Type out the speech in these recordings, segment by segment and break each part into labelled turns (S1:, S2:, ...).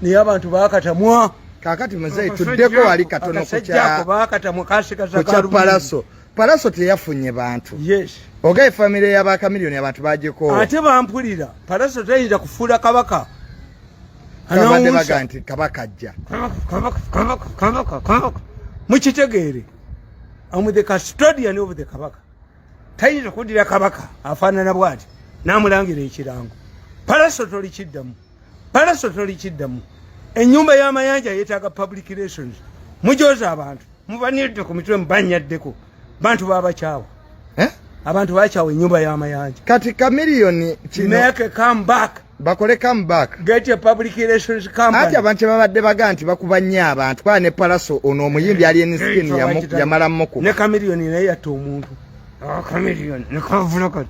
S1: Naye abantu bakatamwa.
S2: Kakati muzeyi, tuddeko wali katono
S1: akasajja ako bakatamwa, kasigaza
S2: kukya Palaso. Palaso teyafunye bantu.
S1: Yes.
S2: Oga efamire y'abakamiliyoni abantu bagiko.
S1: Ate bampulira, Palaso tayinza kufuula kabaka.
S2: Kabadde
S1: Anawunsa.
S2: Baga nti kabaka ajja.
S1: Kabaka, kabaka, kabaka, kabaka, kabaka. Mukitegeere, am the custodian of the kabaka. Tayinza kuddira kabaka afaanana bwati n'amulangira ekirango. Palaso tolikiddamu, Palaso tolikiddamu. Ennyumba y'amayanja yeetaaga public relations. Mujoza abantu, mubanidde ku mitwe, mubanyaddeko, bantu babakyawa.
S2: Eh?
S1: Abantu bakyawa ennyumba y'amayanja.
S2: Kati Kamiliyoni kino
S1: Make a come back.
S2: Bakole come back.
S1: Get a public relations company.
S2: Ati abantu babadde baga nti bakuba nnyo abantu kwa ne Palaso ono omuyimbi Alien Skin yamala mukuba.
S1: Ne Kamiliyoni naye yatta omuntu. Ah, Kamiliyoni nekavula kati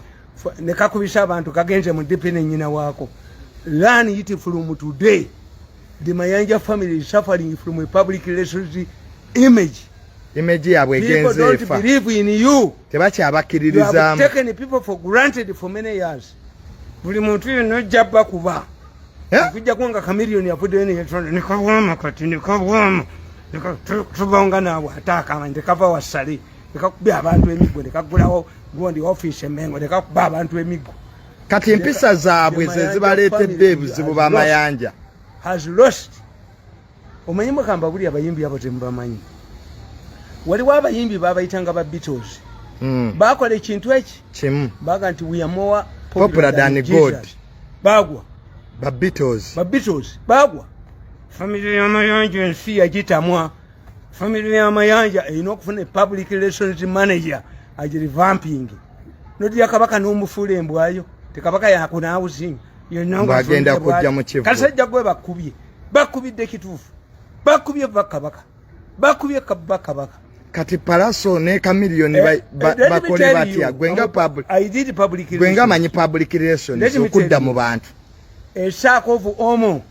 S1: nekakubisa abantu, kagenze mu DP ne nnyina waako. Learn it from today, the Mayanja family is suffering from a public relations image.
S2: Image yaabwe
S1: People
S2: egenze
S1: don't
S2: efa.
S1: believe in you. You have
S2: Tebakyabakkiririzaamu.
S1: taken people for granted for many years. Buli muntu yenna ojja bakuba.
S2: Eh?
S1: Okujjako nga Kamiliyoni avuddeyo neyetonda nekabwama, kati nekabwama tubonga naawe ate akama tekava wasale nekakubya abantu emiggo, nekagulawo gundi ofiisi emengo, nekakuba abantu emiggo.
S2: Kati empisa zaabwe ze zibaleetedde ebizibu b'amayanja.
S1: Has lost. Omanyi mukamba buli abayimbi abo temubamanyi. Waliwo abayimbi babayitanga ba Beatles. Bakola ekintu eki
S2: Kimu.
S1: Baga nti we are more
S2: popular than
S1: Jesus.
S2: God.
S1: Bagwa.
S2: Ba Beatles.
S1: Ba Beatles bagwa. Famire y'amayanja ensi yagitamwa. Famire y'amayanja erina okufuna public relations manager agirevamping. Nodya kabaka n'omufuula embwayo, tekabaka yakunawuzinga yonna.
S2: Ng'agenda kujja mu kivvulu.
S1: Kasajja gwe bakubye, bakubidde kituufu, bakubye bakabaka, bakubye bakabaka.
S2: Kati Palaso ne Kamiliyoni
S1: Let me
S2: bakole
S1: tell
S2: batya?
S1: you,
S2: Gwenga public
S1: I did public
S2: gwenga
S1: relations.
S2: manyi public relations
S1: Let me
S2: okudda
S1: tell
S2: mu
S1: you.
S2: bantu.
S1: A sack of omo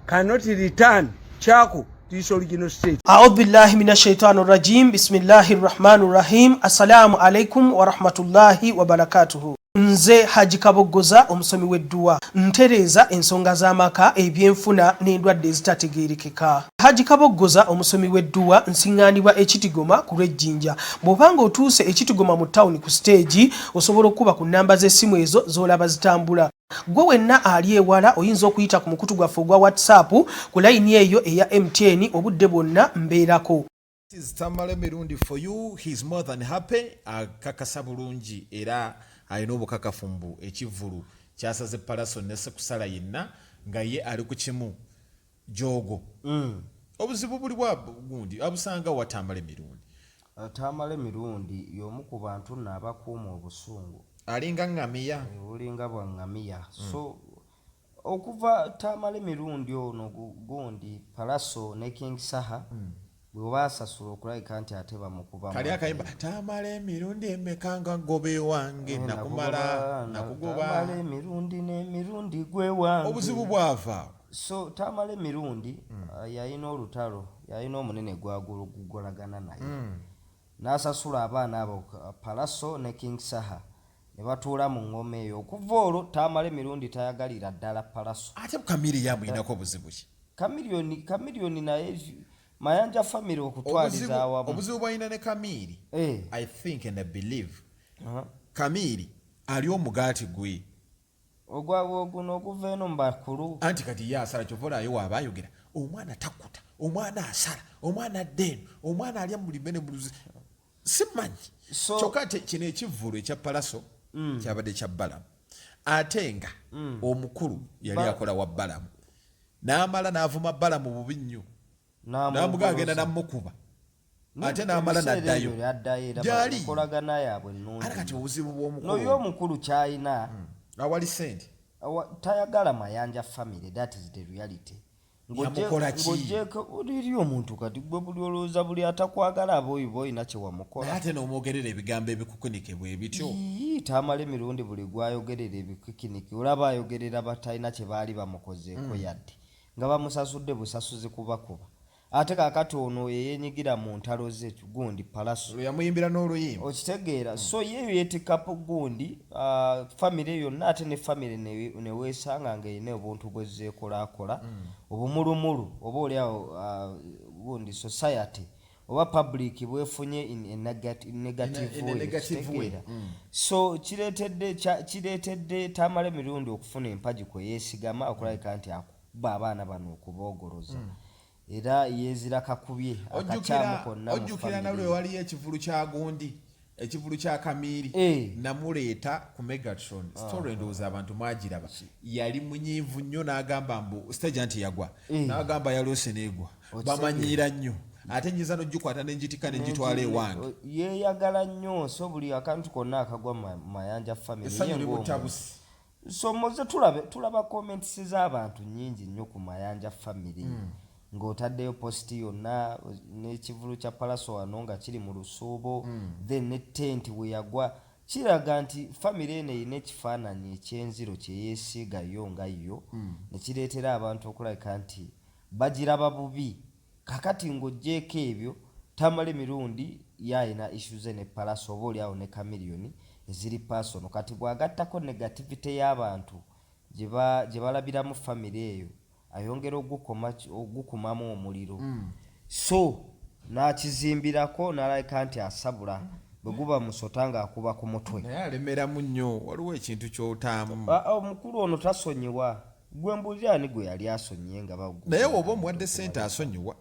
S1: cannot return charcoal to its original state.
S3: أعوذ بالله من الشيطان الرجيم، بسم الله الرحمن الرحيم. السلام عليكم ورحمة الله وبركاته. Nze Haji Kaboggoza, omusomi w'edduwa, ntereeza ensonga z'amaka, ebyenfuna n'endwadde ezitategeerekeka. Haji Kaboggoza, omusomi w'edduwa, nsiŋŋaanibwa Ekitigoma ku lw'Ejjinja. Bw'obanga otuuse Ekitigoma mu tawuni ku siteegi, osobola okuba ku nnamba z'essimu ezo z'olaba zitambula. Gwe wenna ali ewala oyinza okuyita ku mukutu gwaffe ogwa WhatsApp ku layini eyo eya MTN, obudde bwonna mbeerako.
S4: This is Tamale Mirundi for you. He's more than happy. Akakasa bulungi era alina obukakafu mbu ekivvulu kyasaze Palaso ne sekusala yenna nga ye ali ku kimu joogo. Obuzibu buli bwa gundi abusanga wa Tamale Mirundi.
S5: Tamale Mirundi y'omu ku bantu nno abakuuma obusungu.
S4: Alinga ŋŋamiya.
S5: Bulinga bwa ŋŋamiya. So okuva Tamale Mirundi ono gundi Palaso ne King Saha bwe baasasula okulabika nti ate bamukuba.
S4: Kali akayimba Tamala emirundi emeka nga ngobe wange nakumala nakugoba.
S5: Tamala emirundi n'emirundi gwe wange.
S4: Obuzibu bwava.
S5: So Tamala emirundi yalina olutalo, yalina omunene gwagulagana naye n'asasula abaana abo Palaso ne King Saha ne batuula mu ngoma eyo. Okuva olwo Tamala emirundi tayagalira ddala Palaso.
S4: Ate Kamiri yamuyinako obuzibu ki?
S5: Kamiliyoni, Kamiliyoni naye Mayanja family okutwaliza awamu.
S4: Obuzibu bwalina ne Kamiiri, I think and I believe Kamiiri ali omugaati gwe.
S5: Ogwa guno oguva eno mu bakulu.
S4: Anti kati ye asala, kyova olayo waaba ayogera omwana takkuta, omwana asala, omwana adda eno, omwana alya mu limene muluzi, simanyi. Kyokka ate kino ekivvulu ekya Palaso kyabadde kya Balamu, ate nga omukulu yali akola wa Balamu, n'amala n'avuma Balamu bubi nnyo, n'amuga agenda namukuba, ate n'amala
S5: Ebiseera
S4: n'addayo.
S5: ebyo yaddayo era
S4: Gyali.
S5: enkolagana yaabwe ennungi.
S4: Ate kati obuzibu bw'omukulu
S5: N'oyo omukulu kyalina
S4: awali sente
S5: tayagala Mayanja family, that is the reality.
S4: Yamukola ki?
S5: Ng'ogyeko eri omuntu kati gwe buli olowooza buli atakwagala aba oyo olina kye wamukola.
S4: Naye ate n'omwogerera ebigambo ebikukunike bwe bityo.
S5: Ii, Tamala emirundi buli gwayogerera ebikukiniki olaba ayogerera batalina kye baali bamukozeeko yadde nga bamusasudde busasuzi kubakuba. Ate kakati ono yeyenyigira mu ntalo ze gundi Palaso
S4: yamuyimbira n'oluyimba.
S5: Okitegeera? So ye yeetikapo gundi famire yonna, ate ne famire neweesanga nga erina obuntu bwezzeekolaakola obumulumulu, oba oliawo gundi society oba public bwefunye in a negative
S4: In a
S5: way.
S4: negative way.
S5: Okitegeera? So kireetedde Tamala Emirundi okufuna empagi kwe yeesigama okulabika nti akuba abaana bano okuboogoloza, era yeezira kakubye akakyamu konna mu
S4: Ojjukira
S5: family.
S4: Nalwe waliyo ekivulu kya gundi, ekivulu kya Kamiiri. Namuleeta ku Megatron story, ndowooza abantu mwagiraba. Yali munyiivu nnyo n'agamba mbu stage nti yagwa, n'agamba yaloose neegwa. Bamanyiira nnyo, ate nyinza n'ogikwata nengitika nengitwala ewange.
S5: Yeeyagala nnyo, so buli akantu konna akagwa Mayanja family
S4: Essanyu
S5: ye ng'omuntu.
S4: limutabusi.
S5: So moze tulaba comments z'abantu nnyingi nnyo ku Mayanja family, ng'otaddeyo post yonna n'ekivulu kya Palaso wano nga kiri mu lusuubo, then ne tent we yagwa, kiraga nti family eno erina ekifaananyi eky'enziro kye yeesiiga yo nga yo, ne kireetera abantu okulabika nti bagiraba bubi. Kakati ng'oggyeeko ebyo, Tamala Emirundi yayina issue ze ne Palaso, oba oliawo ne Chameleone, eziri personal. Kati bw'agattako negativity y'abantu gye balabiramu family eyo, ayongera ogukumamu omuliro, so n'akizimbirako n'alabika nti asabula bwe guba musota ng'akuba ku mutwe.
S4: Naye alemeramu nnyo, waliwo ekintu kyotaamu.
S5: Ah, omukulu ono tasonyiwa. Gwe mbuulira, ani gwe yali asonyiye nga
S4: Naye oba omuwadde sente asonyiwa.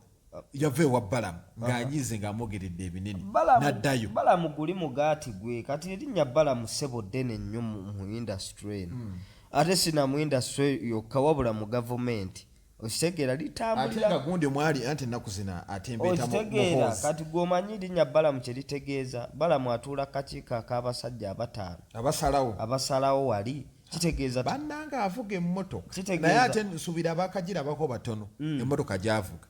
S4: Yava ewa Balamu ng'anyiize, ng'amwogeredde ebinene, n'addayo.
S5: Balamu guli mugaati gwe. Kati erinnya Balamu, ssebo, ddene nnyo mu industry eno, ate sina mu industry yokka, wabula mu gavumenti. Okitegeera?
S4: Ate
S5: Litambulira.
S4: Nga gundi mwali anti ennaku zino atembeeta
S5: Okitegeera?
S4: Muhoozi.
S5: Kati gweomanyi erinnya Balamu kye litegeeza? Balamu atuula kakiiko ak'abasajja abataano
S4: Abasalawo.
S5: abasalawo wali. Kitegeeza
S4: Bannanga, avuga emmotoka.
S5: Kitegeeza-
S4: Naye ate nsuubira abakagirabako batono. Emmotoka gyavuga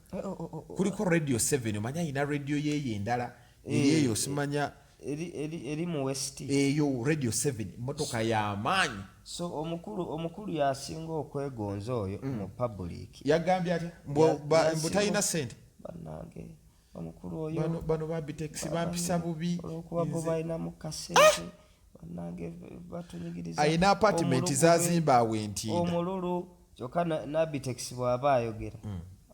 S4: kuliko Radio 7. Omanyi ayina radio yeeyo endala eri eyo, simanya.
S5: Eri mu West.
S4: Eyo Radio 7, emmotoka y'amaanyi.
S5: So omukulu yasinga okwegonza oyo mu public.
S4: Yagambye atya? Mbu talina sente.
S5: Bannange, omukulu oyo
S4: Bano babitex bampisa bubi.
S5: Olwokuba bo balinamu kasente, bannange batunyigiriza.
S4: Ayina apartment
S5: Omululu
S4: zazimba awo entinda.
S5: Omululu kyokka Nabitex bw'aba ayogera,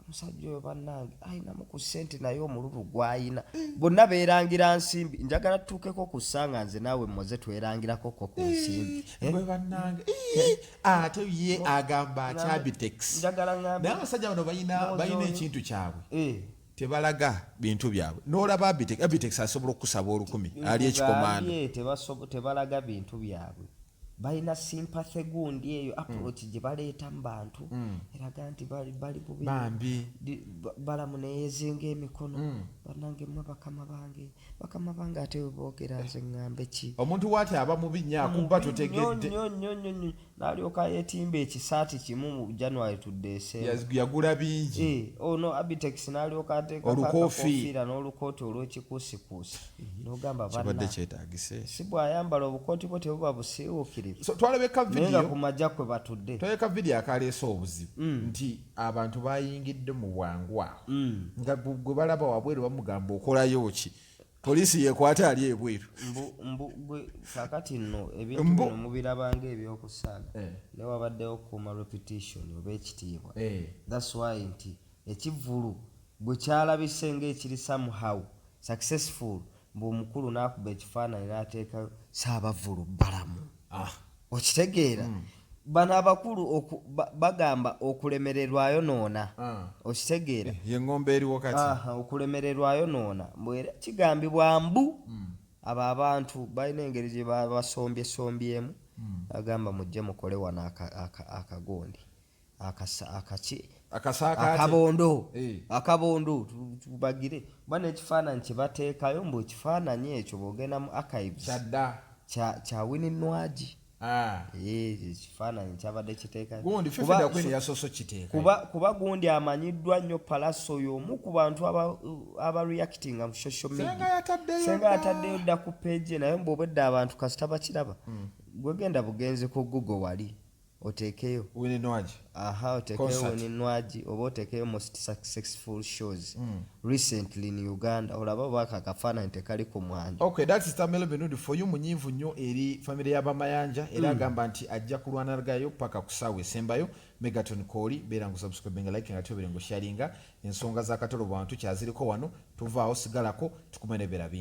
S5: omusajja oyo bannange ayinamu ku ssente, naye omululu gwayina, bonna beerangira nsimbi. Njagala tutuukeko ku ssanga nze naawe moze twerangirako ko ku nsimbi. Eh?
S4: Gwe bannange. Ii, ate ye agamba akyabitex.
S5: Njagala ŋŋambe
S4: Naye abasajja bano balina
S5: Moze
S4: balina
S5: oyo.
S4: ekintu kyabwe.
S5: Eh.
S4: Tebalaga bintu byabwe. N'olaba Abitex asobola okukusaba 1000 ali ekikomando.
S5: Nkugambye, tebalaga bintu byabwe. Balina sympathy gundi eyo, approach gye baleeta mu bantu eraga nti bali bubi.
S4: Bambi.
S5: Balamu neyezinga emikono, bannange mmwe bakama bange, bakama bange, ate bwe boogera nze ŋŋambe ki?
S4: Omuntu waati aba mubi nnyo, akuba
S5: Nnyo,
S4: totegedde.
S5: nnyo nnyo nnyo nnyo. N'alyoka yeetimba ekisaati kimu mu January to December.
S4: Yagula bingi.
S5: Eh, ono Abitex n'alyoka ateekako
S4: Olukoofiira.
S5: akakofiira n'olukooti olw'ekikuusikuusi, n'ogamba
S4: Kibadde
S5: banna
S4: kyetagise.
S5: Si bw'ayambala obukooti bwe tebuba busiiwuukirivu,
S4: So twalabeka
S5: naye nga
S4: vidiyo
S5: ku majja kwe batudde.
S4: Twalabeka vidiyo akaleese obuzibu nti abantu bayingidde mu bwangu awo nga gwe balaba wabweru bamugamba, "Okolayo ki?" Poliisi yekwata ali ebweru.
S5: Mbu gwe kakati nno ebintu bino mubirabanga ebyokusaaga, naye wabaddewo okukuuma reputation oba ekitiibwa. That's why nti ekivvulu bwe kyalabise ng'ekiri somehow successful, mbu omukulu n'akuba ekifaananyi n'ateekayo Saabavvulu Balamu. Okitegeera? Bano abakulu bagamba okulemererwayo noona. Okitegeera?
S4: Ye ŋŋombe eriwo kati.
S5: Aha, okulemererwayo noona. Mbu era kigambibwa mbu abo abantu balina engeri gye babasombye-sombyemu, agamba mujje mukole wano akagondi akaki
S4: Akasaakaate.
S5: Akabondo.
S4: Eh.
S5: Akabondo tubagire kuba n'ekifaananyi kye bateekayo, mbu ekifaananyi ekyo bw'ogenda mu archives
S4: Kyadda.
S5: kya Winnie Nwagi.
S4: Ah.
S5: Eh, ekifaananyi kyabadde kiteekayo
S4: Gundi Fifi Queen yasoose okiteeka.
S5: Kuba gundi amanyiddwa nnyo Palaso, y'omu ku bantu aba reactinga mu social media.
S4: Senga yataddeyo
S5: Senga
S4: dda.
S5: yataddeyo dda ku page ye, naye mbw'obwedda abantu kasita bakiraba. Gwegenda bugenzi ku Google wali. Oteekeyo
S4: Winnie Nwagi.
S5: Aha, oteekeyo
S4: Concert.
S5: Winnie Nwagi oba oteekeyo most successful shows recently in Uganda, olaba oba ako akafaananyi tekali ku mwanjo.
S4: Okay, that is Tamale Mirundi for you. Munyiivu nnyo eri famire y'Abamayanja era agamba nti ajja kulwanagayo paka ku ssaawa esembayo. Megaton Kooli, beera nga subscribinga, like nga tobere ng'osharinga ensonga za Katolo. Bwantu kyaziriko wano, tuvaawo, sigalako tukumene beera bingi.